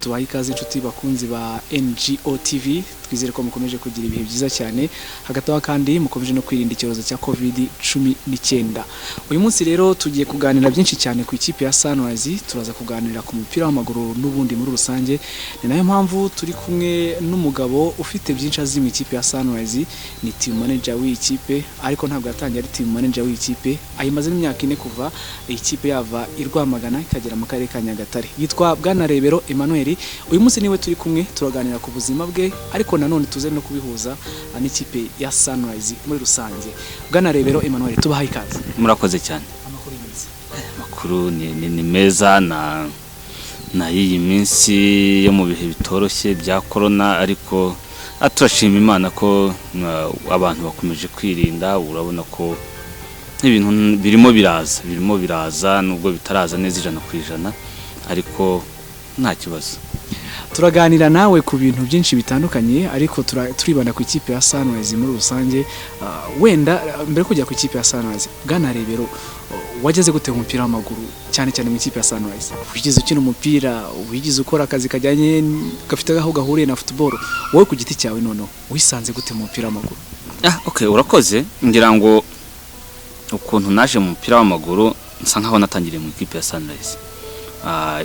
Tubaha ikaze, inshuti bakunzi ba NGO TV. Twizere ko mukomeje kugira ibihe byiza cyane. Hagati aho kandi mukomeje no kwirinda icyorezo cya COVID-19. Uyu munsi rero tugiye kuganira byinshi cyane ku ikipe ya Sunrise. Turaza kuganira ku mupira w'amaguru n'ubundi muri rusange. Ni nayo mpamvu turi kumwe n'umugabo ufite byinshi azi mu ikipe ya Sunrise. Ni team manager w'iyi kipe, ariko ntabwo yatangiye ari team manager w'iyi kipe. Ayimazemo imyaka 4 kuva iyi kipe yava i Rwamagana ikagera mu karere ka Nyagatare. Yitwa Bwana Rebero Emmanuel. Uyu munsi niwe turi kumwe, turaganira ku buzima bwe, ariko nanone tuze no kubihuza n'ikipe ya Sunrise muri rusange. Bwana Rebero Emmanuel, tubahaye ikaze. Murakoze cyane. Amakuru y'iminsi? Amakuru ni meza na y'iyi minsi yo mu bihe bitoroshye bya corona, ariko turashima Imana ko abantu bakomeje kwirinda. Urabona ko ibintu birimo biraza nubwo bitaraza neza 100%, ariko nta kibazo. Turaganira nawe ku bintu byinshi bitandukanye, ariko turibanda ku ikipe ya Sunrise muri rusange. Wenda mbere yo kujya ku ikipe ya Sunrise, Bwana Rebero, wageze gute mu mupira w'amaguru, cyane cyane mu ikipe ya Sunrise? Wigeze ukina umupira? Wigeze ukora akazi kajyanye, gafite aho gahuriye na football? Wowe ku giti cyawe noneho wisanze gute mu mupira w'amaguru? Okay, urakoze. Ngira ngo ukuntu naje mu mupira w'amaguru, nsa nkaho natangiriye mu ikipe ya Sunrise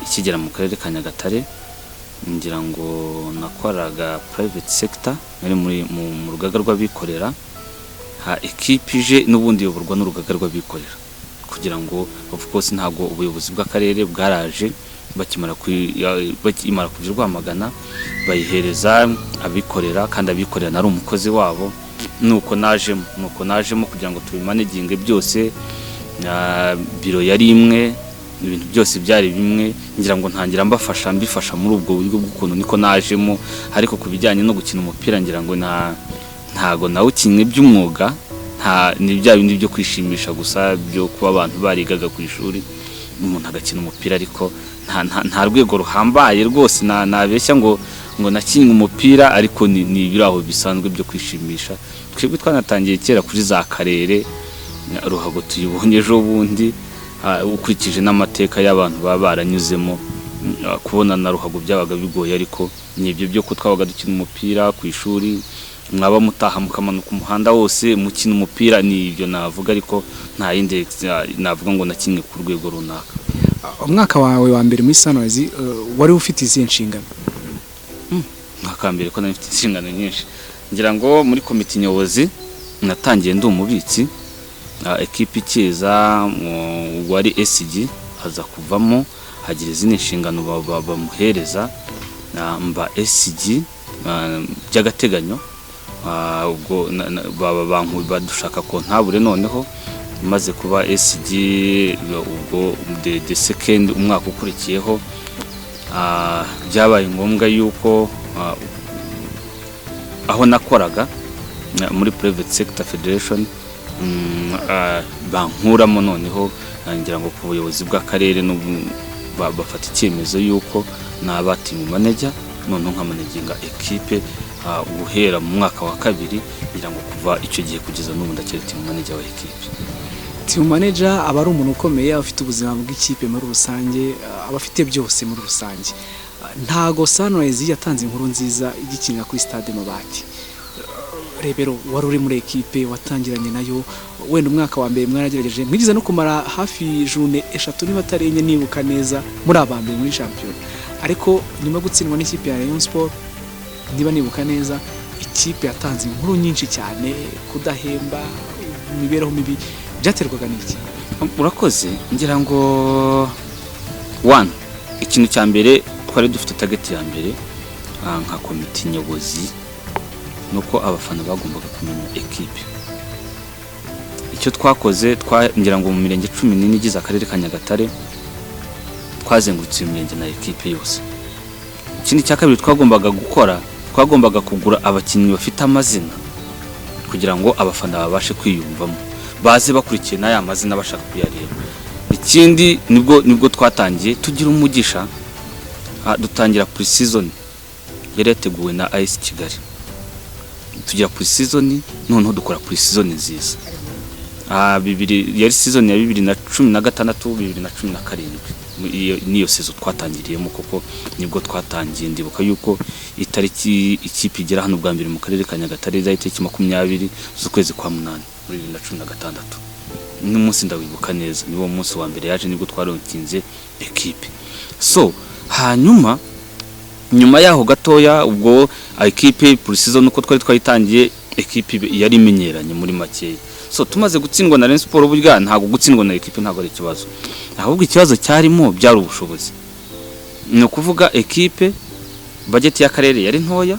ikigera mu karere ka Nyagatare. Ngira ngo nakoraga private sector, nari mu rugaga rw'abikorera. Ha ekipe ije n'ubundi iyoborwa n'urugaga rw'abikorera, kugira ngo of course ntabwo ubuyobozi bw'akarere bwaraje. Bakimara kuva i Rwamagana bayihereza abikorera, kandi abikorera nari umukozi wabo. Nuko najemo kugira ngo tubimanaginge byose. Biro yari imwe, ibintu byose byari bimwe. Ngira ngo ntangira mbafasha, mbifasha muri ubwo buryo bw'ukuntu niko najemo. Ariko ku bijyanye no gukina umupira, ngira ngo ntago nawukinnye by'umwuga. Nta ni bya bindi byo kwishimisha gusa, byo kuba abantu barigaga ku ishuri, umuntu agakina umupira, ariko nta rwego ruhambaye rwose nabeshya ngo nakinnye umupira, ariko ni ibiri aho bisanzwe byo kwishimisha. Twebwe twanatangiye kera kuri za karere. Ruhago tuyibonye ejo bundi. Ukurikije n'amateka y'abantu baba baranyuzemo, kubona na ruhago byabaga bigoye, ariko ni ibyo byo ko twabaga dukina umupira ku ishuri, mwaba mutaha mukamanuka umuhanda wose mukina umupira. Ni ibyo navuga, ariko nta yindi navuga ngo nakinnye ku rwego runaka. Umwaka wawe wa mbere muri Sunrise wari ufite izihe nshingano? Umwaka wa mbere ko nari mfite inshingano nyinshi. Ngira ngo muri komite nyobozi natangiye ndi umubitsi. Ekipi ikiza wari SG aza kuvamo, hagira izindi nshingano bamuhereza, mba SG by'agateganyo. Ubwo baba badushaka comptable. Noneho maze kuba SG, ubwo the second umwaka ukurikiyeho, byabaye ngombwa yuko aho nakoraga muri private sector federation bankuramo. Noneho ngira ngo ku buyobozi bw'akarere bafata icyemezo yuko naba team manager, noneho nkamanaginga ekipe guhera mu mwaka wa kabiri. Ngira ngo kuva icyo gihe kugeza n'ubu ndacyari team manager wa ekipe. Team manager aba ari umuntu ukomeye, aba afite ubuzima bw'ikipe muri rusange, aba afite byose muri rusange. Ntago Sunrise yatanze inkuru nziza igikinira kuri stade Mabati. Rebero, wari uri muri ekipe, watangiranye nayo. Wenda umwaka wa mbere mwaragerageje, mwigeze no kumara hafi journée 3, niba atari enye nibuka neza, muri aba mbere muri shampiyona, ariko nyuma yo gutsindwa n'ikipe ya Rayon Sport, niba nibuka neza, ikipe yatanze inkuru nyinshi cyane, kudahemba, imibereho mibi. Byaterwaga n'iki? Urakoze. Ngira ngo one, ikintu cya mbere twari dufite, target ya mbere nka komite nyobozi, nuko abafana bagombaga kumenya ekipe. Icyo twakoze, ngira ngo mu mirenge 14 igize akarere ka Nyagatare twazengurutse iyo mirenge na ekipe yose. Ikindi cya kabiri twagombaga gukora, twagombaga kugura abakinnyi bafite amazina kugira ngo abafana babashe kwiyumvamo, baze bakurikiye n'aya mazina bashaka kuyareba. Ikindi nibwo twatangiye tugira umugisha, dutangira pre-season yari yateguwe na AS Kigali. Tugira pre-season, noneho dukora pre-season nziza. Bibiri yari season ya 2016, 2017. Niyo saison twatangiriyemo, kuko nibwo twatangiye. Ndibuka yuko itariki ikipe igera hano bwa mbere mu karere ka Nyagatare zari itariki 20 z'ukwezi kwa munani muri 2016. N'umunsi ndawibuka neza, niwo munsi wa mbere yaje, nibwo twaronkinze ekipe. So hanyuma nyuma yaho gatoya, ubwo ekipe pre-season uko twari twayitangiye, ekipe yari imenyeranye muri makeya. So tumaze gutsindwa na Rayon Sport, burya ntabwo gutsindwa na ekipe ntabwo ari ikibazo, ahubwo ikibazo cyarimo byari ubushobozi. Ni ukuvuga ekipe, budget y'akarere yari ntoya,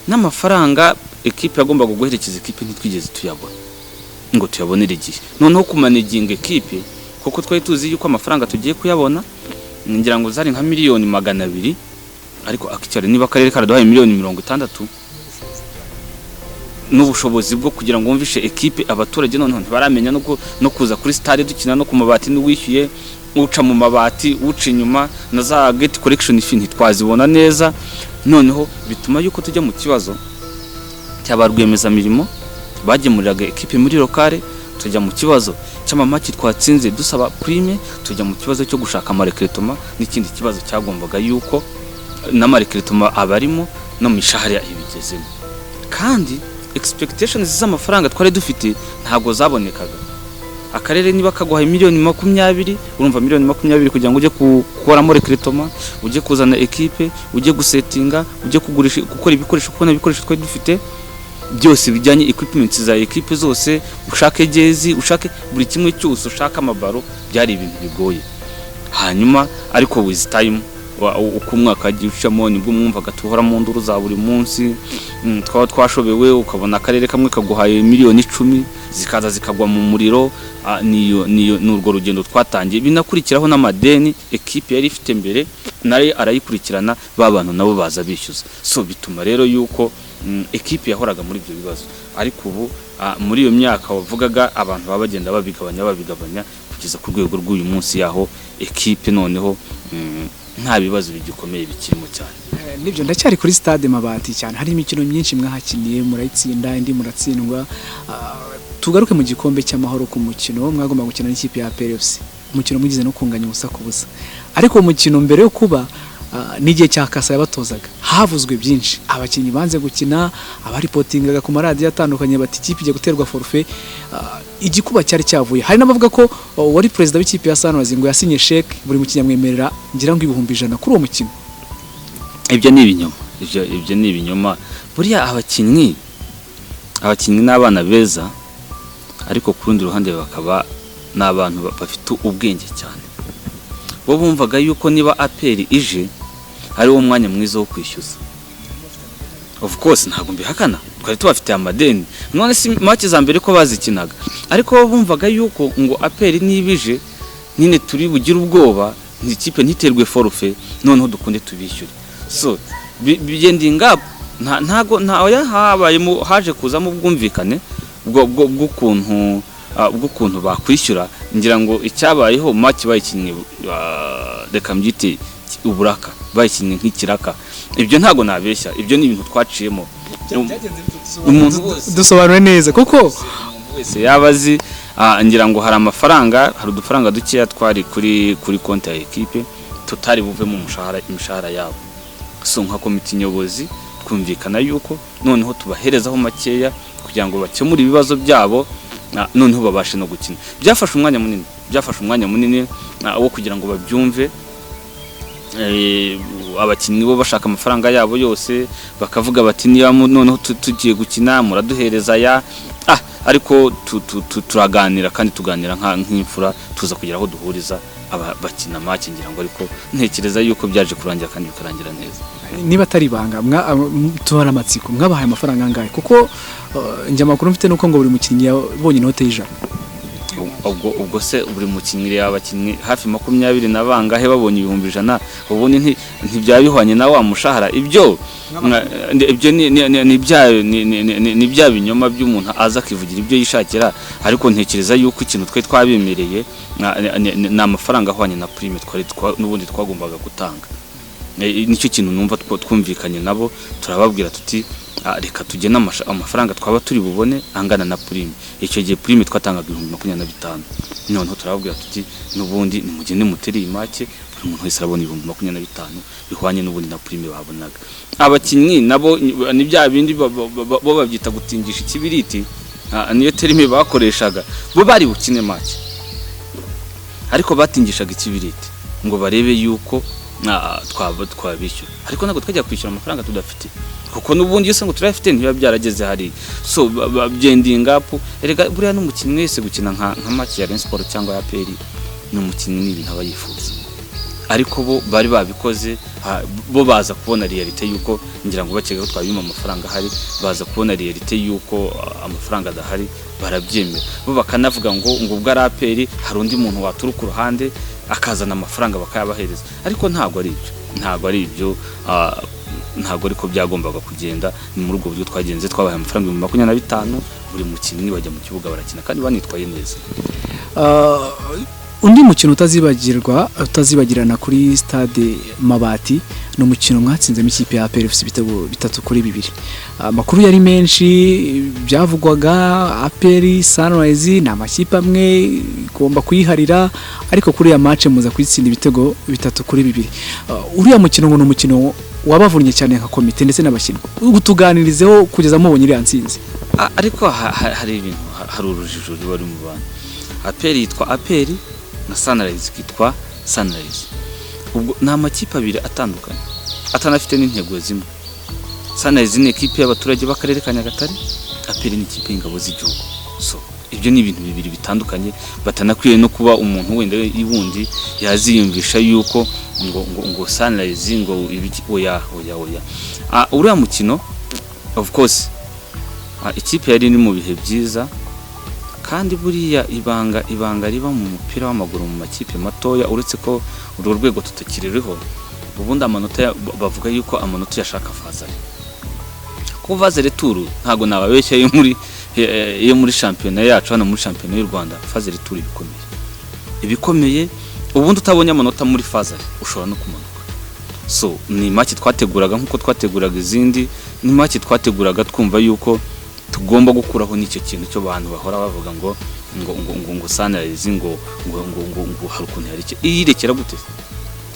n'amafaranga ekipe yagombaga guherekeza ekipe ntitwigeze tuyabona ngo tuyabonere igihe. Noneho kumanaginga ekipe, kuko twari tuzi yuko amafaranga tugiye kuyabona, ngira ngo zari nka miliyoni 200, ariko actually niba akarere karaduhaye miliyoni 60 n'ubushobozi bwo kugira ngo wumvishe ekipe, abaturage noneho ntibaramenya no kuza kuri stade, dukina no ku mabati, n'uwishyuye uca mu mabati, uca inyuma, na za gate collection fee ntitwazibona neza. Noneho bituma yuko tujya mu kibazo cy'aba rwiyemezamirimo bagemuriraga ekipe muri locale, tujya mu kibazo cy'amamatch twatsinze dusaba prime, tujya mu kibazo cyo gushaka amarecrutement, n'ikindi kibazo cyagombaga yuko n'amarecrutement abarimo no mu mishahara ibigezemo. Kandi expectations z'amafaranga twari dufite ntabwo zabonekaga. Akarere niba kaguhaye miliyoni 20, urumva miliyoni 20 kugira ngo ujye gukoramo recrutement, ujye kuzana ekipe, ujye gusetinga, ujye kugurisha, gukora ibikoresho, kubona ibikoresho twari dufite byose bijyanye equipment za ekipe zose, ushake jezi, ushake buri kimwe cyose, ushake amabaro, byari ibintu bigoye. Hanyuma ariko with time, uko umwaka wagiye ucamo, nibwo mwumvaga tuhora mu nduru za buri munsi. Twaba twashobewe, ukabona akarere kamwe kaguhaye miliyoni 10 zikaza zikagwa mu muriro. Niyo niyo ni urwo rugendo twatangiye, binakurikiraho n'amadeni ekipe yari ifite mbere nayo arayikurikirana, ba bantu nabo baza bishyuza. So bituma rero yuko ekipe yahoraga muri ibyo bibazo. Ariko ubu muri iyo myaka wavugaga, abantu baba bagenda babigabanya babigabanya kugeza ku rwego rw'uyu munsi yaho ekipe noneho nta bibazo bigikomeye bikirimo cyane. Nibyo, ndacyari kuri stade Mabati cyane. Hari imikino myinshi mwahakiniye murayitsinda, indi muratsindwa. Tugaruke mu gikombe cy'amahoro, ku mukino mwagomba gukina n'ikipe ya APR FC, umukino mugize no kunganya 0-0. Ariko uwo mukino mbere yo kuba, n'igihe cya Kasa yabatozaga, havuzwe byinshi, abakinnyi banze gukina, abaripotingaga ku maradiyo atandukanye bati ikipe igiye guterwa forfait. Igikuba cyari cyavuye. Hari n'abavuga ko wari perezida w'ikipe ya Sunrise ngo yasinye chèque, buri mukinnyi amwemerera ngira ngo 100,000 kuri uwo mukino. Ibyo ni ibinyoma, ibyo ni ibinyoma. Buriya abakinnyi ni abana beza, ariko ku rundi ruhande bakaba n'abantu bafite ubwenge cyane. Bo bumvaga yuko niba APR ije ari wo mwanya mwiza wo kwishyuza. Of course ntabwo mbihakana, twari tubafitiye amadeni, none si match za mbere ko bazikinaga? Ariko bo bumvaga yuko ngo APR niba ije nyine turi bugire ubwoba, ikipe ntiterwe forfait, noneho dukunde tubishyure. So bigending up, ntago nta oya, habayemo, haje kuzamo ubwumvikane bw'ukuntu bakwishyura. Ngira ngo icyabayeho, match bayikinnye, reka mbyite uburaka, bayikinnye nk'ikiraka. Ibyo ntago nabeshya, ibyo ni ibintu twaciyemo. Umuntu wese Dusobanure neza kuko umuntu wese yaba azi, ngira ngo hari amafaranga, hari udufaranga dukeya twari kuri konti ya ekipe tutari buvemo umushahara, imishahara yabo. So nka komite nyobozi twumvikana yuko noneho tubaherezaho makeya kugira ngo bakemure ibibazo byabo, noneho babashe no gukina. Byafashe umwanya munini, byafashe umwanya munini wo kugira ngo babyumve. Abakinnyi bo bashaka amafaranga yabo yose, bakavuga bati niba noneho tugiye gukina muraduhereza aya. Ariko turaganira kandi tuganira nk'imfura, tuza kugira aho duhuriza aba bakina match, ngira ngo. Ariko ntekereza yuko byaje kurangira kandi bikarangira neza. Niba atari ibanga, tubara amatsiko, mwabahaye amafaranga angahe? Kuko njye amakuru mfite nuko ngo buri mukinnyi yabonye inote y'100. Ubwo se buri mukinnyi, abakinnyi hafi 20 na bangahe babonye 100,000, ubundi ntibyaba bihwanye na wa mushahara? Ibyo ni bya binyoma by'umuntu aza akivugira ibyo yishakira. Ariko ntekereza yuko ikintu twe twabemereye ni amafaranga ahwanye na prime twari n'ubundi twagombaga gutanga. Nicyo kintu numva twumvikanye nabo, turababwira tuti Reka tugene amafaranga twaba turi bubone angana na prime. Icyo gihe prime twatangaga 25,000. Noneho turababwira tuti n'ubundi nimugende mutere iyi match, buri muntu wese arabona 25,000 bihwanye n'ubundi na prime babonaga. Abakinnyi nabo ni bya bindi bo babyita gutingisha ikibiriti, niyo terme bakoreshaga. Bo bari bukine match, ariko batingishaga ikibiriti ngo barebe yuko twaba twabishyura, ariko ntabwo twajya kwishyura amafaranga tudafite, kuko n'ubundi iyo ngo turayafite ntibiba byarageze hariya. So byending up. Erega buriya n'umukinnyi wese gukina nka match ya Rayon Sport cyangwa ya APR, ni umukinnyi, ni ibintu aba yifuza. Ariko bo bari babikoze, bo baza kubona réalité yuko, ngira ngo bakeka ko twabima amafaranga ahari, baza kubona réalité yuko amafaranga adahari, barabyemera. Bo bakanavuga ngo ubwo ari APR hari undi muntu waturuka uruhande akazana amafaranga bakayabahereza, ariko ntabwo ari ibyo, ntabwo ari ibyo, ntabwo ariko byagombaga kugenda. Ni muri ubwo buryo twagenze, twabahaye amafaranga 25,000 buri mukinnyi, bajya mu kibuga barakina kandi banitwaye neza. Undi mukino utazibagirwa, utazibagirana kuri stade Mabati, ni umukino mwatsinzemo ikipe ya APR FC ibitego 3-2. Amakuru yari menshi, byavugwaga APR, Sunrise ni amakipe amwe igomba kuyiharira, ariko kuri ya match muza kuyitsinda ibitego 3-2. Uriya mukino ngo ni umukino wabavunnye cyane nka komite ndetse n'abakinnyi. Utuganirizeho kugeza mubonye iriya ntsinzi. Ariko hari ibintu, hari urujijo ruba ruri mu bantu. APR yitwa APR na Sunrise ikitwa Sunrise. Ubwo ni amakipe abiri atandukanye atanafite n'intego zimwe. Sunrise ni ekipe y'abaturage b'akarere ka Nyagatare, APR ni ikipe y'ingabo z'igihugu. So ibyo ni ibintu bibiri bitandukanye, batanakwiye no kuba umuntu wenda wundi yaziyumvisha yuko ngo Sunrise ngo ibiki. Oya, oya, oya. Uriya mukino, of course, ikipe yari iri mu bihe byiza, kandi buriya ibanga riba mu mupira w'amaguru mu makipe matoya, uretse ko urwo rwego tutakiririho, ubundi amanota bavuga yuko amanota uyashaka phase aller, kuko phase retour ntabwo nababeshya, yo muri shampiyona yacu hano, muri shampiyona y'u Rwanda, phase retour ibikomeye. Ubundi utabonye amanota muri phase aller ushobora no kumanuka. So ni match twateguraga nk'uko twateguraga izindi, ni match twateguraga twumva yuko tugomba gukuraho n'icyo kintu cyo bantu bahora bavuga ngo Sunrise ngo hari ukuntu yareke iyirekera gute.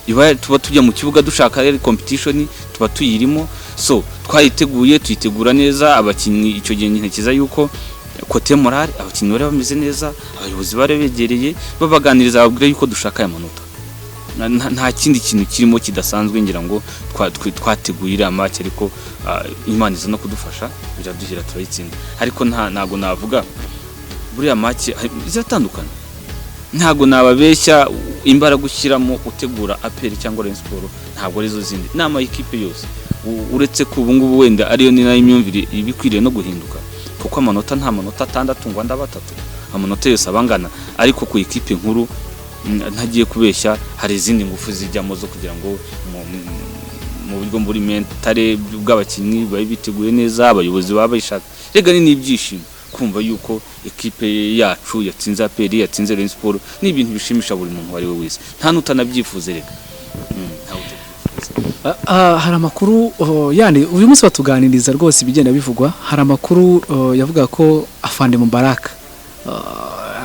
Iba tuba tujya mu kibuga dushaka rero competition, tuba tuyirimo. So twayiteguye, tuyitegura neza. Abakinnyi icyo gihe ntekereza yuko côté moral abakinnyi bari bameze neza, abayobozi bari begereye babaganiriza, bababwira yuko dushaka aya manota. Nta kindi kintu kirimo kidasanzwe. Ngira ngo twateguye iriya match, ariko Imana iza no kudufasha, biraduhira, turayitsinda. Ariko ntago navuga buriya match ziratandukana, ntago nababeshya. Imbaraga ushyiramo utegura APR cyangwa Rayon Sport ntabwo arizo zindi, ni ama ekipe yose. Uretse ko ubu ngubu wenda ariyo ni nayo imyumvire iba ikwiriye no guhinduka, kuko amanota nta manota atandatu ngo andi abe atatu, amanota yose aba angana. Ariko ku ikipe nkuru, ntagiye kubeshya, hari izindi ngufu zijyamo zo kugira ngo mu buryo muri mentale bw'abakinnyi babe biteguye neza, abayobozi baba bayishaka. Rega ni n'ibyishimo kumva yuko ekipe yacu yatsinze APR, yatsinze Rayon Sport, ni ibintu bishimisha buri muntu uwo ari we wese, nta n'utanabyifuza rega. Ntawe utabyifuza. Hari amakuru, oh, yandi uyu munsi batuganiriza rwose ibigenda bivugwa. Hari amakuru, oh, yavuga ko Afande Mubaraka,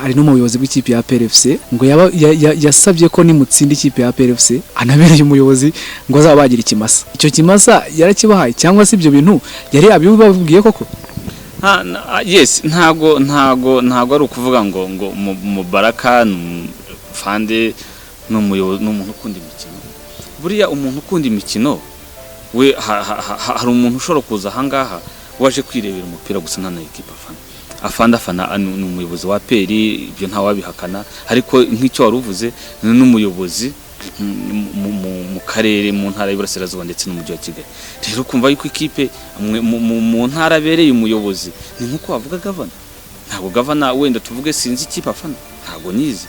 ari n'umuyobozi w'ikipe ya APR FC, ngo yaba yasabye ko nimutsinda ikipe ya APR FC anabereye umuyobozi ngo azaba bagira ikimasa. Icyo kimasa yarakibahaye, cyangwa se ibyo bintu yari yabibabwiye koko? Yes, ntago ari ukuvuga ngo Mubaraka ni Fande, ni umuyobozi, ni umuntu ukunda imikino. Buriya umuntu ukunda imikino we, hari umuntu ushobora kuza ahangaha waje kwirebera umupira gusa, nta na ekipa afana. Afande afana, ni umuyobozi wa APR, ibyo ntawabihakana. Ariko nk'icyo wari uvuze, ni n'umuyobozi mu karere, mu ntara y'Iburasirazuba ndetse n'umujyi wa Kigali. Rero kumva yuko ikipe mu ntara abereye umuyobozi ni nk'uko wavuga gavana. Ntabwo gavana wenda tuvuge sinzi ikipe afana, ntabwo nizi,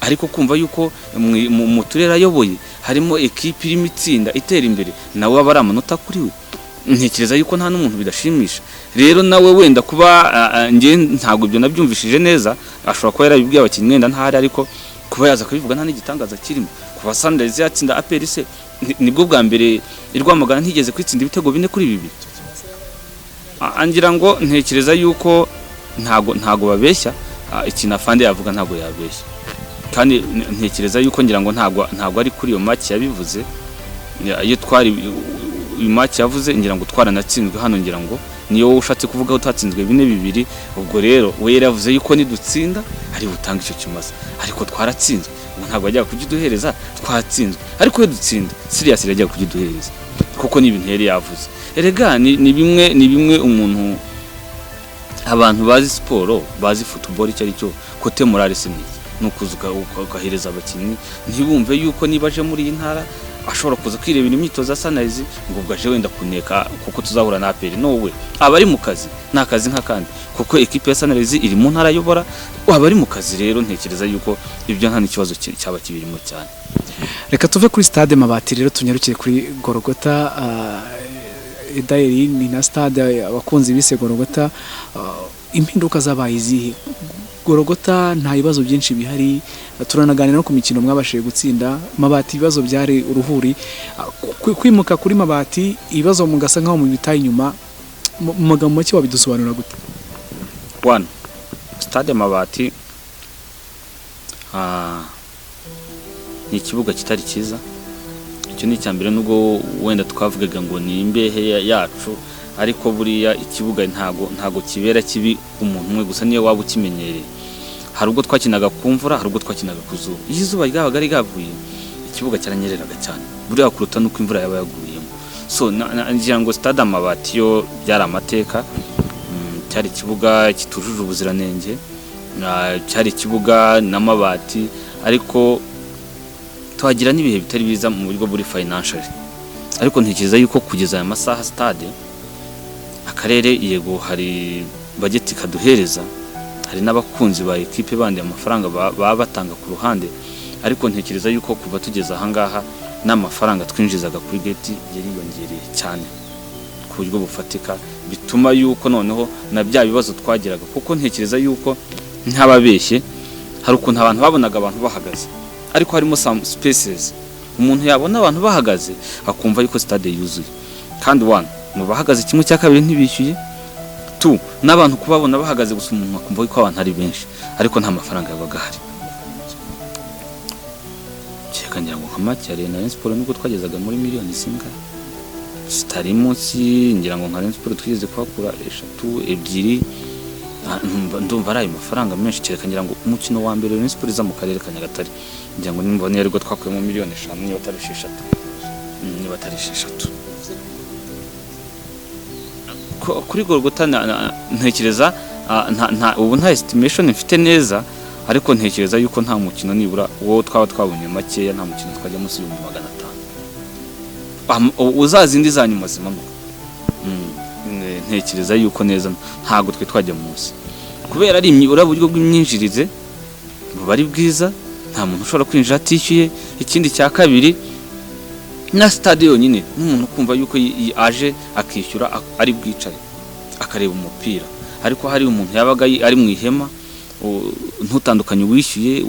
ariko kumva yuko mu turere ayoboye harimo ekipe irimo itsinda itera imbere, nawe aba ari amanota kuri we. Ntekereza yuko nta n'umuntu bidashimisha. Rero nawe wenda kuba njye ntabwo ibyo nabyumvishije neza, ashobora kuba yarabibwiye abakinnyi wenda ntahari, ariko kuba yaza kubivuga nta n'igitangaza kirimo. Kuba Sunrise yatsinda APR se nibwo bwa mbere i Rwamagana ntigeze kwitsinda ibitego 4-2? Ngira ngo ntekereza yuko ntago babeshya. Ikintu afande yavuga ntago yabeshya, kandi ntekereza yuko ngira ngo ntago ari kuri iyo match yabivuze. Iyo twari uyu match yavuze, ngira ngo twaranatsinzwe hano, ngira ngo niyo wowe ushatse kuvuga ko tutatsinzwe 4-2. Ubwo rero we yari yavuze yuko nidutsinda ari butange icyo kimasa, ariko twaratsinzwe. Ubwo ntabwo yajyaga kukiduhereza twatsinzwe, ariko iyo dutsinda serious yajyaga kukiduhereza, kuko ni ibintu yari yavuze. Erega ni bimwe umuntu, abantu bazi siporo, bazi football icyo ari cyo, côté morale se niki? Ni ukuza ugahereza abakinnyi, ntibumve yuko niba aje muri iyi ntara ashobora kuza kwirebera imyitozo ya Sunrise, ngo ubwo aje wenda kuneka kuko tuzahura na APR. No, we aba ari mu kazi, ni akazi nk'akandi, kuko ekipe ya Sunrise iri mu ntara ayobora, aba ari mu kazi. Rero ntekereza yuko ibyo nta n'ikibazo cyaba kibirimo cyane. Reka tuve kuri stade Mabati rero, tunyarukire kuri Gorogota. Edayeri ni na stade abakunzi bise Gorogota. Impinduka zabaye izihe? Gorogota nta bibazo byinshi bihari, turanaganira no ku mikino mwabashije gutsinda. Mabati ibibazo byari uruhuri. Kwimuka kuri Mabati, ibibazo mugasa nkaho mubitaye inyuma. Mu magambo make wabidusobanura gute? One, stade Mabati ni ikibuga kitari cyiza, icyo ni icya mbere. Nubwo wenda twavugaga ngo ni imbehe yacu, ariko buriya ikibuga ntago kibera kibi umuntu umwe gusa, niyo waba ukimenyereye. Hari ubwo twakinaga ku mvura, hari ubwo twakinaga ku zuba. Iyo izuba ryabaga ryavuye, ikibuga cyaranyereraga cyane buriya kuruta n'uko imvura yaba yaguyemo. So ngira ngo stade Amabati yo byari amateka. Cyari ikibuga kitujuje ubuziranenge, cyari ikibuga n'amabati, ariko tuhagira n'ibihe bitari biza mu buryo buri financial. Ariko ntekereza yuko kugeza aya masaha stade akarere, yego hari budget kaduhereza, hari n'abakunzi ba ekipe bandi amafaranga baba batanga ku ruhande, ariko ntekereza yuko kuva tugeze ahangaha n'amafaranga twinjizaga kuri gate yariyongereye cyane ku buryo bufatika, bituma yuko noneho na bya bibazo twagiraga, kuko ntekereza yuko ntababeshye, hari ukuntu abantu babonaga abantu bahagaze ariko harimo some spaces. Umuntu yabona abantu bahagaze akumva yuko stade yuzuye, kandi one, mu bahagaze 1/2 ntibishyuye, two, n'abantu kubabona bahagaze gusa umuntu akumva yuko abantu ari benshi, ariko nta mafaranga yabaga ahari. Kereka ngira ngo nka match ya Rayon Sport nubwo twagezaga muri miliyoni zingahe zitari munsi, ngira ngo nka Rayon Sport twigeze kuhakura eshatu, ebyiri. Ndumva ari ayo mafaranga menshi. Kereka ngira ngo umukino wa mbere Rayon Sport iza mu karere ka Nyagatare, ngira ngo nimba aribwo twakuyemo miliyoni 5, niba atari 6, niba atari 6. Kuri Golgotha ntekereza ubu nta estimation mfite neza, ariko ntekereza yuko nta mukino nibura uwo twaba twabonye makeya, nta mukino twajya munsi y'500,000, uzazindi za nyuma zimanuka. Ntekereza yuko neza ntabwo twe twajya munsi, kubera ari uriya buryo bw'imyinjirize buba ari bwiza, nta muntu ushobora kwinjira atishyuye. Ikindi cya kabiri, na stade yonyine n'umuntu kumva yuko aje akishyura ari bwicare akareba umupira. Ariko hari umuntu yabaga ari mu ihema, ntutandukanye uwishyuye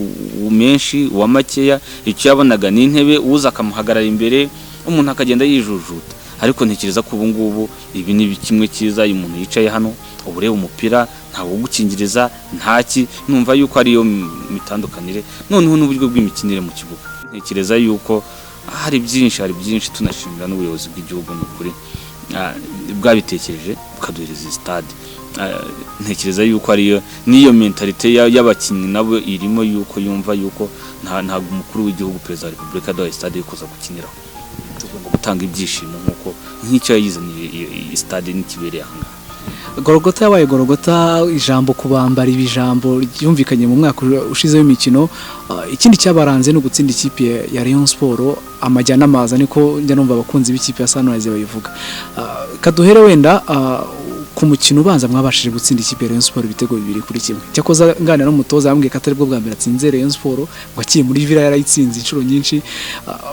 menshi, uwa makeya. Icyo yabonaga ni intebe, uza akamuhagarara imbere, umuntu akagenda yijujuta. Ariko ntekereza ko ubu ngubu ibi ni kimwe cyiza, iyo umuntu yicaye hano uba ureba umupira, ntawe ugukingiriza, ntaki. Numva yuko ariyo mitandukanire. Noneho n'uburyo bw'imikinire mu kibuga, ntekereza yuko hari byinshi. Tunashimira n'ubuyobozi bw'igihugu, ni ukuri bwabitekereje bukaduhereza iyi stade. Ntekereza yuko ariyo n'iyo mentalité y'abakinnyi nabo irimo, yuko yumva yuko ntabwo umukuru w'igihugu, perezida wa repubulika, yaduhaye stade yo kuza gukiniraho, tugomba gutanga ibyishimo nk'uko nk'icyo yayizaniye iyi stade n'ikibereye aha ngaha. Gorogota yabaye Gorogota, ijambo kubambara ibi, ijambo ryumvikanye mu mwaka ushize w'imikino. Ikindi cyabaranze ni ugutsinda ikipe ya Rayon Sport amajyana n'amaza, niko njya numva abakunzi b'ikipe ya Sunrise bayivuga. Kaduhere wenda ku mukino ubanza, mwabashije gutsinda ikipe ya Rayon Sport ibitego 2-1. Cyakoza nganira n'umutoza yambwiye ko atari bwo bwa mbere atsinze Rayon Sport, ngo akiri muri Villa yarayitsinze inshuro nyinshi.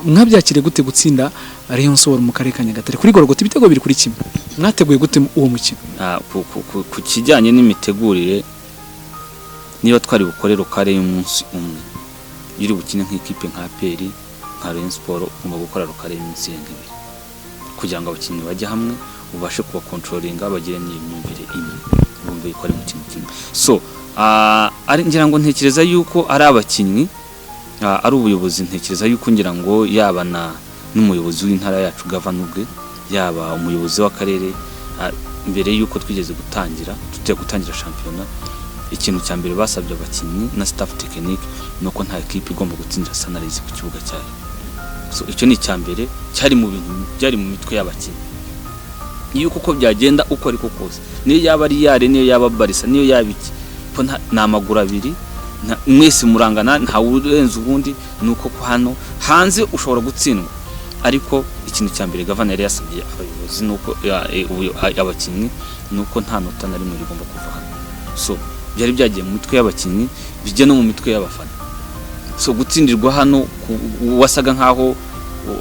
Mwabyakiriye gute gutsinda Rayon Sport mu karere ka Nyagatare kuri Gorogota ibitego 2-1? Mwateguye gute uwo mukino? Ku kijyanye n'imitegurire, niba twari bukore rokare y'umunsi umwe, iyo uri bukine nk'ikipe nka APR, nka Rayon Sport, ugomba gukora rokare y'iminsi irenga 2 kugira ngo abakinnyi bajye hamwe. Ubashe kubacontrollinga, bagire n'imyumvire imwe, bumve ko ari mu kintu kimwe. So ari ngira ngo ntekereza yuko ari abakinnyi, ari ubuyobozi, ntekereza yuko ngira ngo yaba na n'umuyobozi w'intara yacu, gavana ubwe, yaba umuyobozi w'akarere, mbere yuko twigeze gutangira, tugiye gutangira shampiyona, ikintu cya mbere basabye abakinnyi na staff technique ni uko nta ekipe igomba gutsindira Sunrise ku kibuga cyayo. So icyo ni icya mbere cyari mu bintu byari mu mitwe y'abakinnyi, iyo uko byagenda uko ariko kose, niyo yaba ari yare, niyo yaba Barça, niyo yaba iki, ko ni amaguru abiri, mwese murangana, ntawe urenze ubundi. Ni uko ko hano hanze ushobora gutsindwa, ariko ikintu cya mbere gavana yari yasabye abayobozi nuko abakinnyi ni uko nta nota na rimwe rigomba kuva hano. So byari byagiye mu mitwe y'abakinnyi, bijya no mu mitwe y'abafana. So gutsindirwa hano wasaga nkaho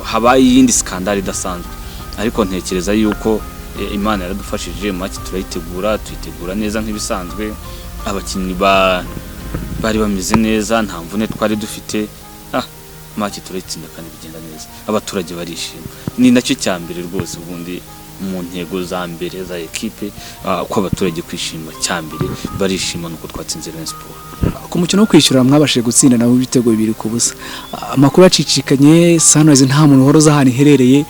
habaye iyindi scandale idasanzwe, ariko ntekereza yuko Imana yaradufashije, match turayitegura, tuyitegura neza nk'ibisanzwe. Abakinnyi bari bameze neza, nta mvune twari dufite. Match turayitsinda kandi bigenda neza, abaturage barishima. Ni nacyo cya mbere rwose ubundi mu ntego za mbere za ekipe, ko abaturage kwishima, cya mbere barishima nuko twatsinze Rayon Sport. Ku mukino wo kwishyura mwabashije gutsinda nabo ibitego 2-0. Amakuru acicikanye, Sunrise nta muntu uhora uzi ahantu iherereye.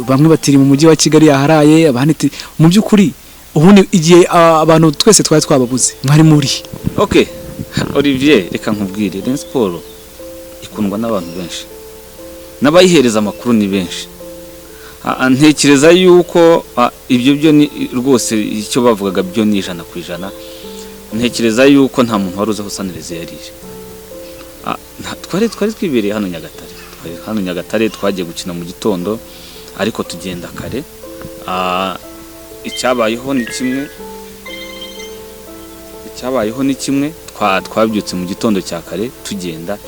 Bamwe batiri mu mujyi wa Kigali yaharaye, abandi mu by'ukuri ubundi igihe abantu twese twari twababuze mwari muri Okay, Olivier, reka nkubwire, Rayon Sport ikundwa n'abantu benshi, n'abayihereza amakuru ni benshi. Ntekereza yuko ibyo byo ni rwose icyo bavugaga byo ni 100%. Ntekereza yuko nta muntu wari uzi aho Sunrise yari iri. Twari twibereye hano Nyagatare, twari hano Nyagatare, twagiye gukina mu gitondo ariko tugenda kare. Icyabayeho ni kimwe, icyabayeho ni kimwe, twabyutse mu gitondo cya kare tugenda,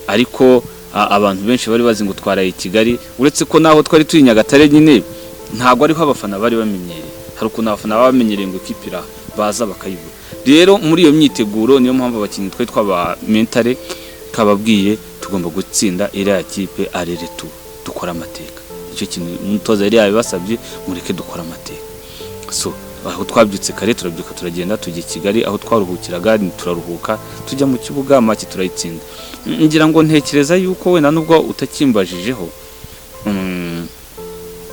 ariko abantu benshi bari bazi ngo twaraye i Kigali, uretse ko naho twari turi Nyagatare nyine ntabwo ariho abafana bari bamenyereye. Hari ukuntu abafana baba bamenyereye ngo ikipe iraha, baza bakayibura. Rero muri iyo myiteguro niyo mpamvu abakinnyi twari twaba mentale kababwiye tugomba gutsinda iriya kipe aller-retour, dukora amateka. Icyo kintu umutoza yari yabibasabye, mureke dukora amateka. So aho twabyutse kare, turabyuka turagenda tujya i Kigali aho twaruhukiraga, turaruhuka, tujya mu kibuga, match turayitsinda. Ngira ngo ntekereza yuko wenda nubwo utakimbajijeho,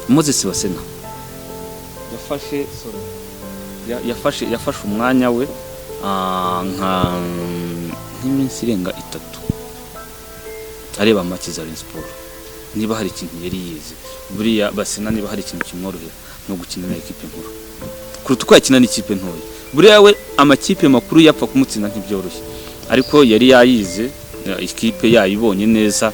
Moses Basena yafashe, sorry, yafashe umwanya we nk'iminsi irenga 3 areba match za Rayon Sport. Niba hari ikintu yari yize buriya Basena, niba hari ikintu kimworohera ni ugukina na ekipe nkuru kuruta uko yakina n'ikipe ntoya. Buriya we amakipe makuru yapfa kumutsinda ntibyoroshye, ariko yari yayize, ikipe yayibonye neza,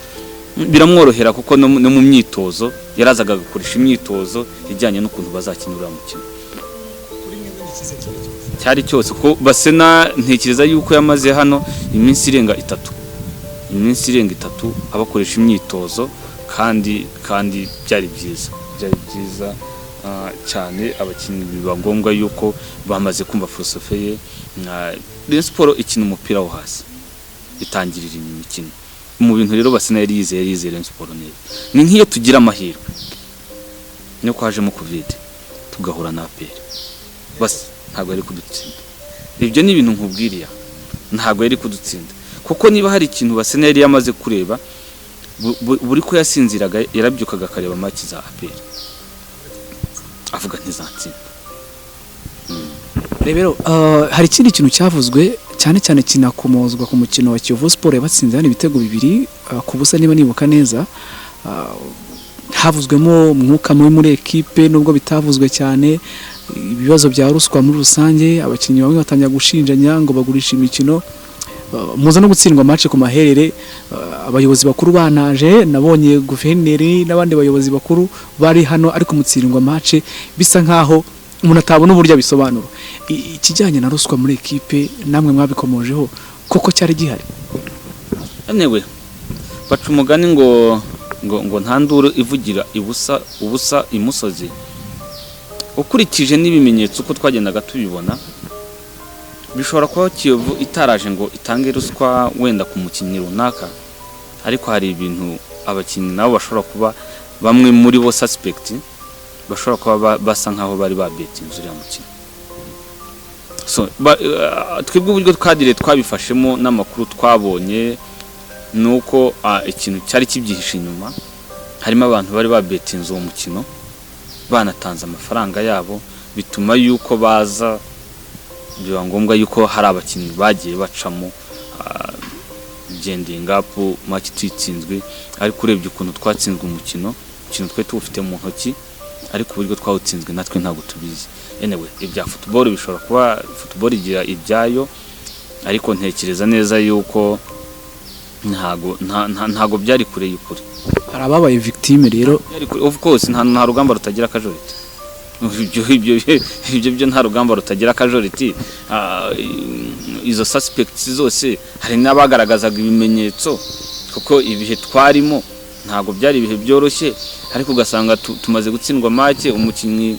biramworohera kuko no mu myitozo yarazaga agakoresha imyitozo ijyanye n'ukuntu bazakina uriya mukino. Cyari cyose ko Basena ntekereza yuko yamaze hano iminsi irenga 3, iminsi irenga 3 abakoresha imyitozo, kandi byari byiza, byari byiza cyane. Abakinnyi biba ngombwa yuko bamaze kumva philosophy ye. Rayon Sport ikina umupira wo hasi, itangirira imikino mu bintu. Rero Basena yari yizeye, yari yizeye Rayon Sport neza. Ni nk'iyo tugira amahirwe nuko hajemo Covid tugahura na APR, bas ntabwo yari kudutsinda. Ibyo ni ibintu nkubwiriya, ntabwo yari kudutsinda kuko niba hari ikintu Basena yari yamaze kureba, buri ko yasinziraga yarabyukaga akareba match za APR avuga ntizatsinda. Rero hari ikindi kintu cyavuzwe cyane cyane kinakomozwa ku mukino wa Kiyovu Sport yabatsinze hano ibitego 2-0 niba nibuka neza. Havuzwemo umwuka mubi muri ekipe, nubwo bitavuzwe cyane, ibibazo bya ruswa muri rusange, abakinnyi bamwe batangira gushinjanya ngo bagurisha imikino. Muza no gutsindwa match ku maherere, abayobozi bakuru banaje, nabonye guverineri n'abandi bayobozi bakuru bari hano, ariko mutsindwa match bisa nkaho umuntu atabona uburyo abisobanura. Ikijyanye na ruswa muri ekipe namwe mwabikomojeho, koko cyari gihari? Anyway, baca umugani ngo nta nduru ivugira ibusa ubusa imusozi. Ukurikije n'ibimenyetso uko twagendaga tubibona, bishobora kuba Kiyovu itaraje ngo itange ruswa wenda ku mukinnyi runaka, ariko hari ibintu abakinnyi nabo bashobora kuba bamwe muri bo suspect. bashobora kuba basa nkaho bari babetinze uriya mukino. So twebwe uburyo twagiriye, twabifashemo n'amakuru twabonye ni uko ikintu cyari kibyihishe inyuma, harimo abantu bari babetinze uwo mukino, banatanze amafaranga yabo, bituma yuko baza biba ngombwa yuko hari abakinnyi bagiye bacamo gending up match tuyitsinzwe. Ariko urebye ukuntu twatsinzwe umukino twari tuwufite mu ntoki, ariko uburyo twawutsinzwe natwe ntabwo tubizi. Anyway, ibya football bishobora kuba, football igira ibyayo, ariko ntekereza neza yuko ntago byari kure y'ukuri. Hari ababaye victime rero. Byari kure, of course. Nta rugamba rutagira akajoriti. Ibyo byo nta rugamba rutagira akajoriti. Izo suspects zose, hari n'abagaragazaga ibimenyetso, kuko ibihe twarimo ntabwo byari ibihe byoroshye, ariko ugasanga tumaze gutsindwa match, umukinnyi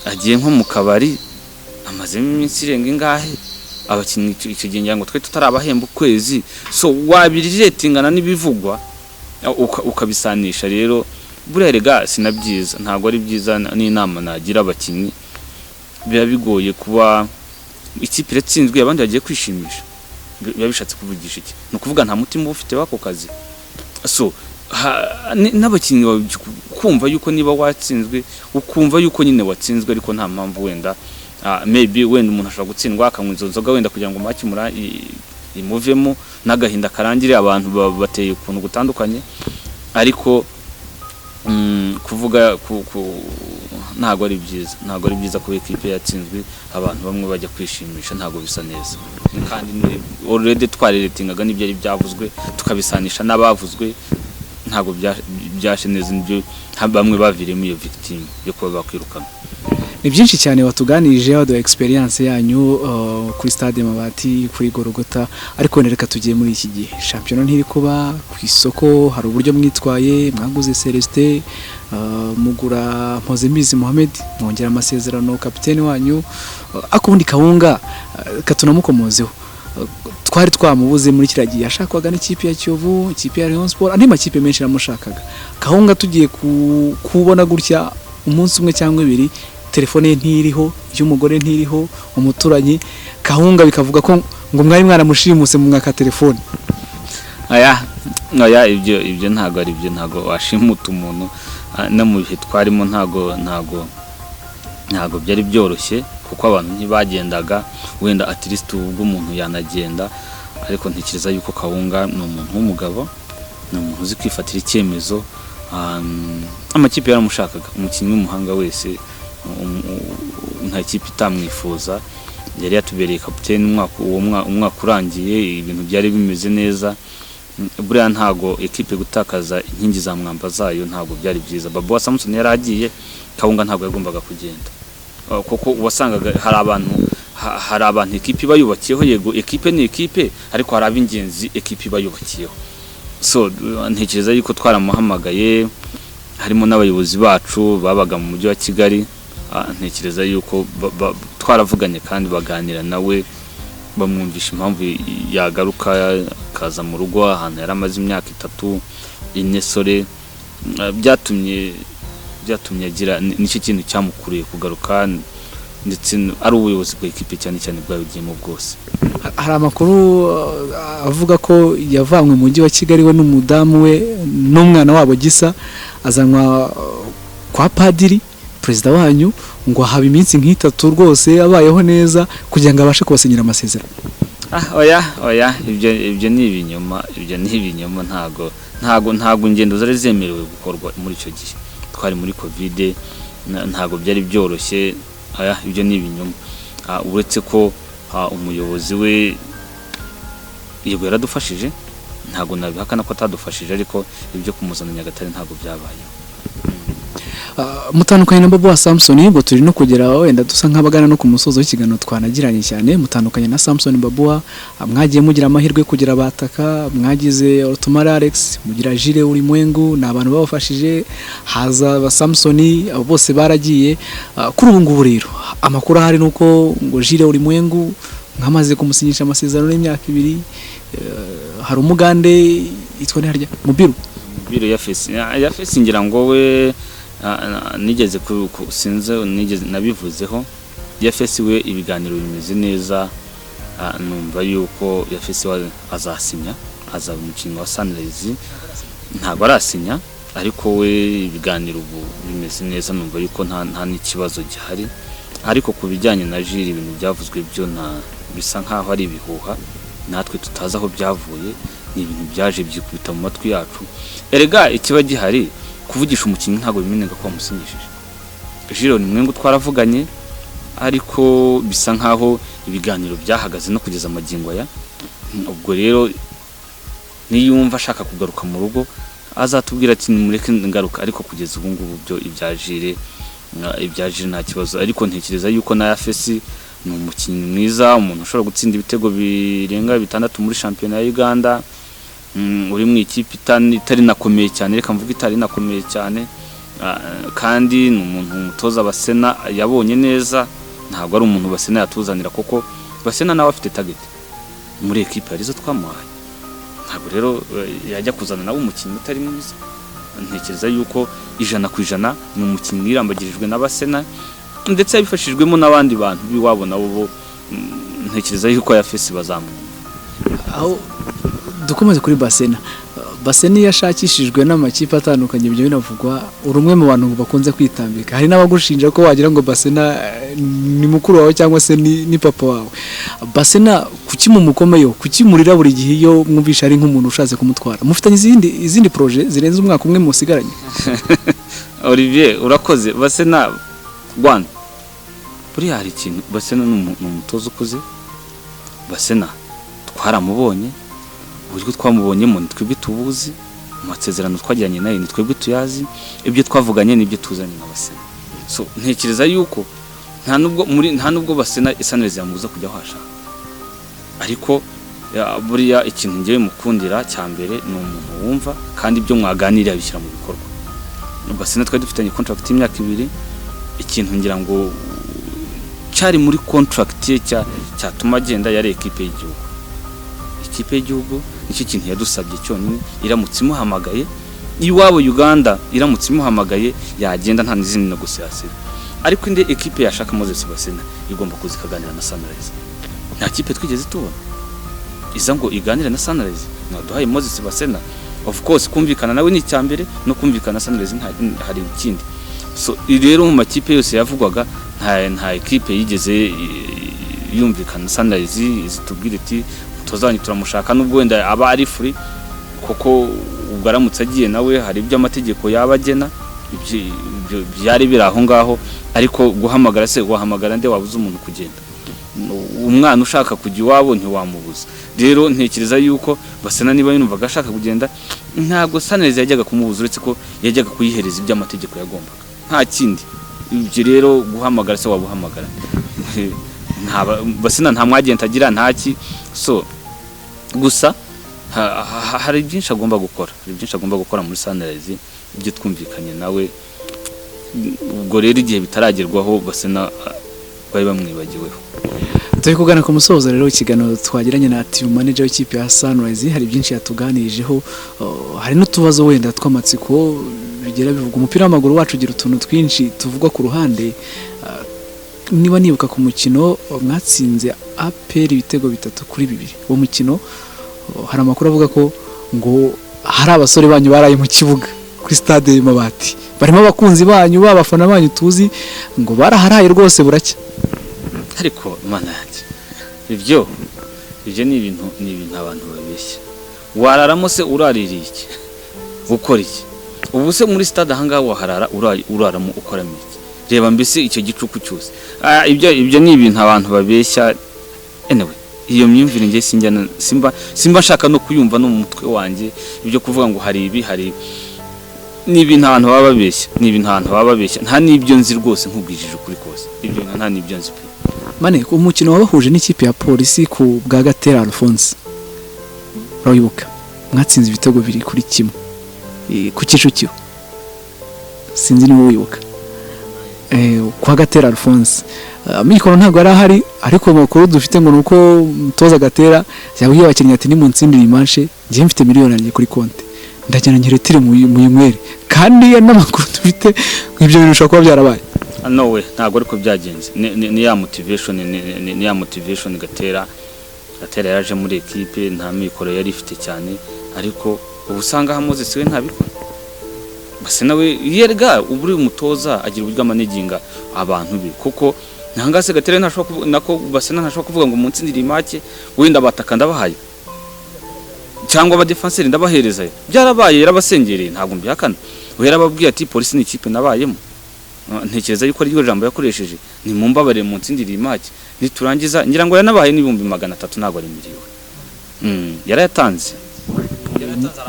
agiye nko mu kabari, amazemo iminsi irenga ingahe. Abakinnyi icyo gihe ngira ngo twe tutarabahemba ukwezi. So wabiriretingana n'ibivugwa, ukabisanisha. Rero buriya rega si na byiza, ntabwo ari byiza. N'inama nagira abakinnyi, biba bigoye kuba ikipe iratsinzwe, abandi bagiye kwishimisha. Biba bishatse kuvugisha iki? Ni ukuvuga nta mutima uba ufite w'ako kazi. So n'abakinnyi kumva yuko niba watsinzwe, ukumva yuko nyine watsinzwe, ariko nta mpamvu wenda, maybe wenda umuntu ashobora gutsindwa akanywa izo nzoga wenda kugira ngo match imuvemo n'agahinda karangire. Abantu bateye ukuntu gutandukanye, ariko kuvuga ntabwo ari byiza, ntabwo ari byiza kuba ekipe yatsinzwe, abantu bamwe bajya kwishimisha, ntabwo bisa neza. Kandi already twariretingaga n'ibyari byavuzwe, tukabisanisha n'abavuzwe, ntabwo byashe neza. Nibyo bamwe baviriyemo iyo victime yo kuba bakwirukanwa. Ni byinshi cyane watuganirije, waduha experience yanyu kuri stade Mabati, kuri Gorogota, ariko reka tugiye muri iki gihe shampiyona ntiri kuba. Ku isoko hari uburyo mwitwaye, mwaguze Celestin, mugura Mpozembizi Mohamed, mwongera amasezerano kapiteni wanyu, ariko ubundi Kawunga katunamukomozeho. Twari twamubuze muri kiriya gihe yashakwaga n'ikipe ya Kiyovu, ikipe ya Rayon Sport, andi makipe menshi yaramushakaga. Kawunga tugiye kubona gutya umunsi umwe cyangwa ibiri telefone ye ntiriho, iy'umugore ntiriho, umuturanyi Kawunga bikavuga ko ngo mwari mwaramushimuse mu mwaka telefone. Aya oya, ibyo ntabwo ari byo. Ntabwo washimuta umuntu. No mu bihe twarimo ntabwo byari byoroshye, kuko abantu ntibagendaga. Wenda at least ubwo umuntu yanagenda, ariko ntekereza yuko Kawunga ni umuntu w'umugabo, ni umuntu uzi kwifatira icyemezo. Amakipe yaramushakaga, umukinnyi w'umuhanga wese nta kipe itamwifuza. Yari yatubereye kapiteni umwaka urangiye, ibintu byari bimeze neza. Buriya ntago ekipe gutakaza inkingi za mwamba zayo ntabwo byari byiza. Babu wa Samson yari agiye, Kawunga ntabwo yagombaga kugenda, kuko wasangaga hari abantu ekipe iba yubakiyeho. Yego, ekipe ni ekipe, ariko hari ab'ingenzi ekipe iba yubakiyeho. So ntekereza yuko twaramuhamagaye, harimo n'abayobozi bacu babaga mu mujyi wa Kigali. Ntekereza yuko twaravuganye kandi baganira nawe, bamwumvisha impamvu yagaruka akaza mu rugo ahantu yari amaze imyaka 3, 4 sore. Byatumye agira nicyo kintu cyamukuriye kugaruka, ndetse ari ubuyobozi bwa ekipe cyane cyane bwabigiyemo bwose. Hari amakuru avuga ko yavanywe mu mujyi wa Kigali, we n'umudamu we n'umwana wabo Gisa, azanwa kwa padiri perezida wanyu, ngo ahaba iminsi nk'itatu rwose abayeho neza kugira ngo abashe kubasinyira amasezerano. Oya, oya, ibyo ni ibinyoma, ibyo ni ibinyoma. Ntago ingendo zari zemerewe gukorwa muri icyo gihe, twari muri Covid, ntago byari byoroshye. Oya, ibyo ni ibinyoma. Uretse ko umuyobozi we yego yaradufashije, ntago nabihakana ko atadufashije, ariko ibyo kumuzana Nyagatare ntago byabayeho. Mutandukanye na Bobo wa Samson, ubwo turi no kugera wenda dusa nk'abagana no ku musozo w'ikiganiro twanagiranye cyane. Mutandukanye na Samson Babuwa, mwagiye mugira amahirwe kugira abataka, mwagize Otomara Alex, mugira Jire Ulimwengu, ni abantu babafashije, haza ba Samson, abo bose baragiye. Kuri ubu ngubu rero amakuru ahari nuko ngo Jire Ulimwengu mwamaze kumusinyisha amasezerano y'imyaka 2. Hari umugande yitwa nde harya, Mubiru. Mubiru ya Fesi, ya Fesi, ngira ngo we Nigeze sinzi, nigeze nabivuzeho. Yafesi we ibiganiro bimeze neza. Numva yuko Yafesi we azasinya, azaba umukinnyi wa Sunrise. Ntabwo arasinya, ariko we ibiganiro ubu bimeze neza, numva yuko nta n'ikibazo gihari. Ariko ku bijyanye na Jules, ibintu byavuzwe byo nta bisa nkaho ari ibihuha, natwe tutazi aho byavuye. Ni ibintu byaje byikubita mu matwi yacu. Erega ikiba gihari, kuvugisha umukinnyi ntabwo bimeneka ko wamusinyishije. Jules ni mwe ngo twaravuganye, ariko bisa nkaho ibiganiro byahagaze no kugeza amagingo aya. Ubwo rero niyumva ashaka kugaruka mu rugo azatubwira ati: "Nimureke ngaruka." Ariko kugeza ubu ngubu byo ibya Jules nta kibazo. Ariko ntekereza yuko na Yafesi ni umukinnyi mwiza, umuntu ushobora gutsinda ibitego birenga 6 muri shampiyona ya Uganda, uri mu ikipe itari nakomeye cyane, reka mvuge itari nakomeye cyane. Kandi ni umuntu umutoza Basena yabonye neza. Ntabwo ari umuntu Basena yatuzanira, kuko Basena nawe afite target muri ekipe, arizo twamuhaye. Ntabwo rero yajya kuzana nawe umukinnyi utari mwiza. Ntekereza yuko 100% ni umukinnyi wirambagirijwe na Basena, ndetse yabifashijwemo n'abandi bantu b'iwabo nabo bo. Ntekereza yuko Yafesi bazamwumva. Aho dukomeze kuri Basena. Basena iyo ashakishijwe n'amakipe atandukanye, ibyo binavugwa, uri umwe mu bantu bakunze kwitambika. Hari n'abagushinja ko wagira ngo Basena ni mukuru wawe cyangwa se ni papa wawe. Basena kuki mumukomeyeho? Kuki murira buri gihe iyo mwumvisha ari nk'umuntu ushatse kumutwara? Mufitanye izindi projet zirenze umwaka umwe musigaranye? Olivier, urakoze. Basena Rwanda, buriya hari ikintu, Basena ni umutoza ukuze. Basena twaramubonye, uburyo twamubonyemo ni twebwe tubuzi. Mu masezerano twagiranye nayo ni twebwe tuyazi, ibyo twavuganye nibyo tuzanye na Basena. So ntekereza yuko nta nubwo Basena Sunrise yamubuza kujya aho ashaka. Ariko buriya ikintu ngewe mukundira cya mbere ni umuntu wumva, kandi ibyo mwaganiriye abishyira mu bikorwa. Basena twari dufitanye contract y'imyaka 2. Ikintu ngira ngo cyari muri contract ye cyatuma agenda yari ekipe y'igihugu. Ikipe y'igihugu nicyo kintu yadusabye cyonyine. Iramutse imuhamagaye iwabo Uganda, iramutse imuhamagaye, yagenda nta n'izindi négociation. Ariko indi ekipe yashaka Moses Basena igomba kuza ikaganira na Sunrise. Nta kipe twigeze tubona iza ngo iganire na Sunrise. Mwaduhaye Moses Basena. Of course kumvikana nawe ni icyambere, no kumvikana na Sunrise hari ikindi. So rero mu makipe yose yavugwaga nta ekipe yigeze yumvikana na Sunrise izitubwira iti: "Umutoza wanyu turamushaka," nubwo wenda aba ari free, kuko ubwo aramutse agiye nawe hari ibyo amategeko yaba agena. Ibyo byari biri aho ngaho. Ariko guhamagara se wahamagara nde wabuze umuntu kugenda? Umwana ushaka kujya iwabo ntiwamubuza. Rero ntekereza yuko Basena niba yumvaga ashaka kugenda, ntabwo Sunrise yajyaga kumubuza, uretse ko yajyaga kuyihereza ibyo amategeko yagombaga, nta kindi. Ibyo rero guhamagara se wabuhamagara? Nta Basena nta mwagenti agira, ntaki. So gusa hari byinshi agomba gukora, hari byinshi agomba gukora muri Sunrise, ibyo twumvikanye nawe. Ubwo rero igihe bitaragerwaho, Basena bari bamwibagiweho. Turi kugana ku musozo rero w'ikiganiro twagiranye na team manager w'ikipe ya Sunrise. Hari byinshi yatuganirijeho, hari n'utubazo wenda tw'amatsiko bigera bivuga. Umupira w'amaguru wacu ugira utuntu twinshi tuvugwa ku ruhande. Niba nibuka, ku mukino mwatsinze APR ibitego 3-2, uwo mukino hari amakuru avuga ko ngo hari abasore banyu baraye mu kibuga kuri stade Mabati, barimo abakunzi banyu, b'abafana banyu tuzi, ngo baraharaye rwose buracya. Ariko Mana yanjye, ibyo ni ibintu abantu babeshya. Wararamo se uraririye iki, ukora iki? Ubu se muri stade ahangaha waharara uraramo ukoramo iki? Reba mbese icyo gicuku cyose. Ibyo ni ibintu abantu babeshya. Anyway, iyo myumvire njye sinjya simba nshaka no kuyumva no mu mutwe wanjye. Ibyo kuvuga ngo hari ibi, hari ni ibintu abantu baba babeshya, ni ibintu abantu baba babeshya. Nta n'ibyo nzi rwose, nkubwijije ukuri kose, ibyo bintu nta n'ibyo nzi pe. Mane, umukino wabahuje n'ikipe ya Polisi ku bwa Gatera Alphonse urawibuka? Mwatsinze ibitego 2-1 ku Kicukiro, sinzi niba wibuka. Kwa Gatera Alphonse, mikoro ntabwo yari ahari, ariko amakuru dufite ngo ni uko umutoza Gatera yabwiye abakinnyi ati: "Nimunsindire iyi manche, njyewe mfite miliyoni yanjye kuri konti, ndagenda nyiretire muyinywere." Kandi n'amakuru dufite Bite ibyo bintu bishobora kuba byarabaye? No we, ntabwo ariko byagenze. Ni ya motivation, ni ya motivation. Gatera yaje muri ekipe nta mikoro yari ifite cyane, ariko ubu usanga aha Moses we ntabikora. Basi nawe yerega ubu uri umutoza agira uburyo amanaginga abantu be, kuko ntangase Gatera ntashobora nako Basena ntashobora kuvuga ngo munsi match wenda bataka ndabahaye cyangwa abadefanseri ndabahereza. Byarabaye, yarabasengereye, ntabwo mbihakana. We yarababwiye ati: "Polisi ni ikipe nabayemo." Ntekereza yuko ariryo jambo yakoresheje, ni mumbabarire munsindire iyi match niturangiza. Ngira ngo yanabahaye n'300,000, ntabwo ari miliyoni. Yarayatanze.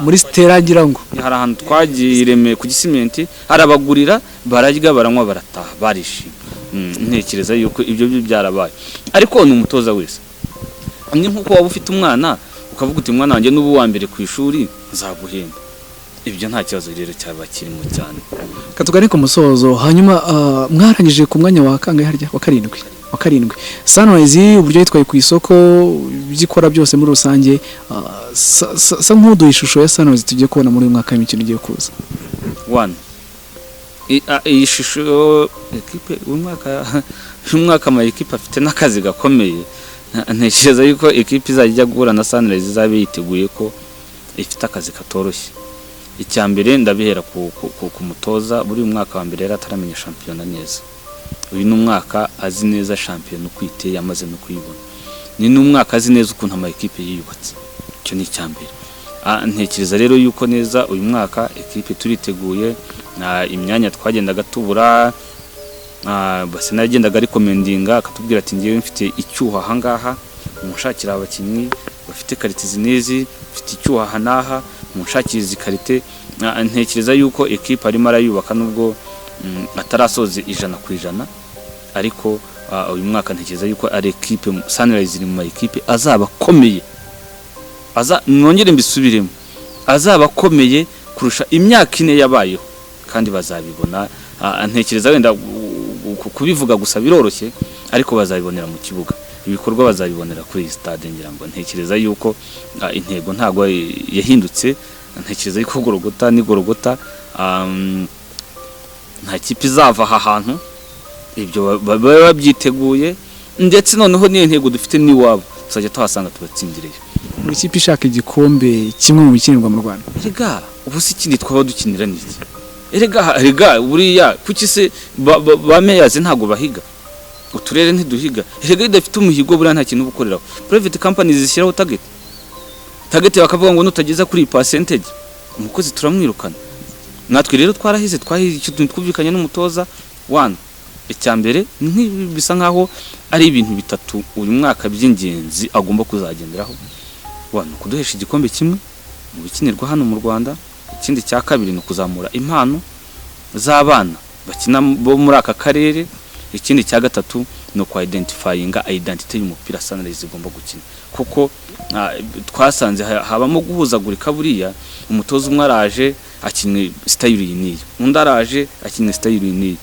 Muri Stella, ngira ngo. Hari ahantu twagiye i Remera ku Gisimenti, arabagurira, bararya, baranywa, barataha, barishima. Ntekereza yuko ibyo byo byarabaye, ariko ni umutoza wese, ni nk'uko waba ufite umwana ukavuga uti: "Mwana wanjye, n'ubu wa mbere ku ishuri nzaguhemba." Ibyo nta kibazo rero cyaba kirimo cyane. Katugane ku musozo. Hanyuma mwarangije ku mwanya wa kangahe harya? Wa karindwi, wa karindwi. Sunrise uburyo yitwaye ku isoko, ibyo ikora byose muri rusange, sa nk'uduha ishusho ya Sunrise tugiye kubona muri uyu mwaka w'imikino ugiye kuza. One, iyi shusho ekipe uyu mwaka ama ekipe afite n'akazi gakomeye. Ntekereza yuko ekipe izajya ijya guhura na Sunrise izabe yiteguye ko ifite akazi katoroshye. Icya mbere ndabihera ku mutoza. Buri mwaka wa mbere yari ataramenya shampiyona neza. Uyu ni umwaka azi neza shampiyona uko iteye, amaze no kuyibona. Ni n'umwaka azi neza ukuntu ama ekipe yiyubatse. Icyo ni icya mbere. Ntekereza rero yuko neza uyu mwaka ekipe turiteguye. Imyanya twagendaga tubura, Basena yagendaga recommendinga, akatubwira ati: "Ngewe mfite icyuho ahangaha, munshakira abakinnyi bafite qualité izi n'izi, mfite icyuho aha n'aha, munshakira izi qualité." Ntekereza yuko ekipe arimo arayubaka nubwo atarasoza 100%, ariko uyu mwaka ntekereza yuko ari ekipe, Sunrise iri mu ma ekipe azaba akomeye, aza nongere mbisubiremo, azaba akomeye kurusha imyaka 4 yabayeho, kandi bazabibona. Ntekereza wenda kubivuga gusa biroroshye, ariko bazabibonera mu kibuga, ibikorwa bazabibonera kuri iyi stade. Ngira ngo ntekereza yuko intego ntabwo yahindutse. Ntekereza yuko Gorogota ni Gorogota, nta kipe izava aha hantu. Ibyo babe babyiteguye, ndetse noneho n'iyo ntego dufite n'iwabo tuzajya tuhasanga tubatsindireyo. Buri kipe ishaka igikombe kimwe mu bikinirwa mu Rwanda. Erega ubu si ikindi twaba dukinira ni iki? Erega buriya kuki se ba mayors ntabwo bahiga? Uturere ntiduhiga? Erega iyo udafite umuhigo buriya nta kintu uba ukoreraho. Private companies zishyiraho target, bakavuga ngo nutageza kuri iyi percentage umukozi turamwirukana. Natwe rero twarahize, twahize icyo twumvikanye n'umutoza. One, icya mbere ni nk'ibi, bisa nkaho ari ibintu bitatu uyu mwaka by'ingenzi agomba kuzagenderaho. One, kuduhesha igikombe kimwe mu bikinirwa hano mu Rwanda. Ikindi cya kabiri ni ukuzamura impano z'abana bakina bo muri aka karere. Ikindi cya gatatu ni uku identifyinga identity y'umupira Sunrise igomba gukina, kuko twasanze habamo guhuzagurika. Buriya umutoza umwe araje akinnye style iyi n'iyi, undi araje akinnye style iyi n'iyi.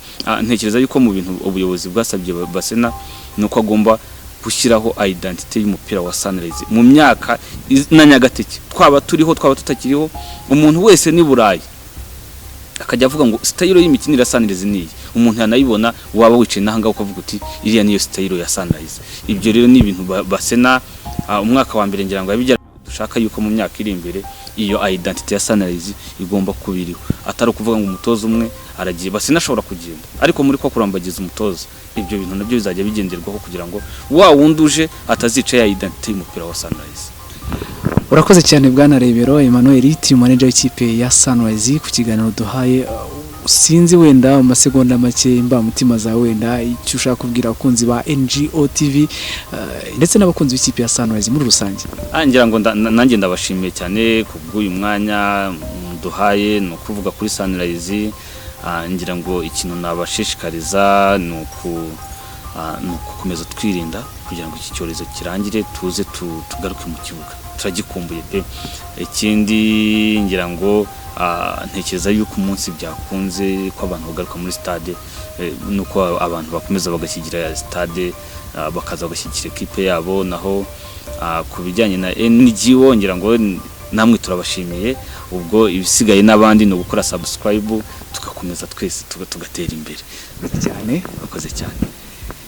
Ntekereza yuko mu bintu ubuyobozi bwasabye Basena ni uko agomba gushyiraho identity y'umupira wa Sunrise mu myaka na nyagateke, twaba turiho, twaba tutakiriho, umuntu wese ni Burayi akajya avuga ngo style y'imikinire ya Sunrise niyi. Umuntu yanayibona, waba wicaye n'ahangaha ukavuga uti: "Iriya niyo style ya Sunrise." Ibyo rero ni ibintu Basena umwaka wa mbere ngira ngo yabigera. Dushaka yuko mu myaka iri imbere iyo identity ya Sunrise igomba kuba iriho, atari ukuvuga ngo umutoza umwe aragiye. Basena ashobora kugenda, ariko muri ko kurambagiza umutoza ibyo bintu nabyo bizajya bigenderwaho kugira ngo wa wundi uje atazica ya identity y'umupira wa Sunrise. Urakoze cyane, bwana Rebero Emmanuel, team manager w'ikipe ya Sunrise, ku kiganiro duhaye. Sinzi wenda mu masegonda make imbamutima zawe, wenda icyo ushaka kubwira abakunzi ba NGO TV ndetse n'abakunzi b'ikipe ya Sunrise muri rusange. Ngira ngo nanjye ndabashimiye cyane ku bw'uyu mwanya muduhaye, ni ukuvuga kuri Sunrise. Ngira ngo ikintu nabashishikariza ni ukukomeza twirinda kugira ngo iki cyorezo kirangire, tuze tugaruke mu kibuga, turagikumbuye pe. Ikindi ngira ngo ntekereza yuko umunsi byakunze ko abantu bagaruka muri stade, nuko abantu bakomeza bagashyigikira stade, bakaza bagashyigikira ekipe yabo. Naho ku bijyanye na NGO, ngira ngo namwe turabashimiye. Ubwo ibisigaye n'abandi ni ugukora subscribe. Tugakomeza twese tugatera imbere. Cyane. Urakoze cyane.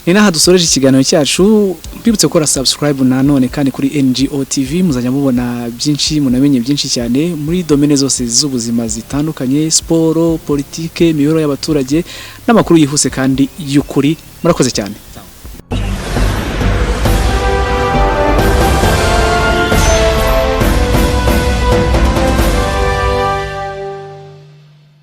Ni naha dusoreje ikiganiro cyacu. Mbibutse gukora subscribe nanone kandi kuri NGO TV, muzajya mubona byinshi, munamenye byinshi cyane muri domaine zose z'ubuzima zitandukanye: siporo, politike, imibereho y'abaturage n'amakuru yihuse kandi y'ukuri. Murakoze cyane.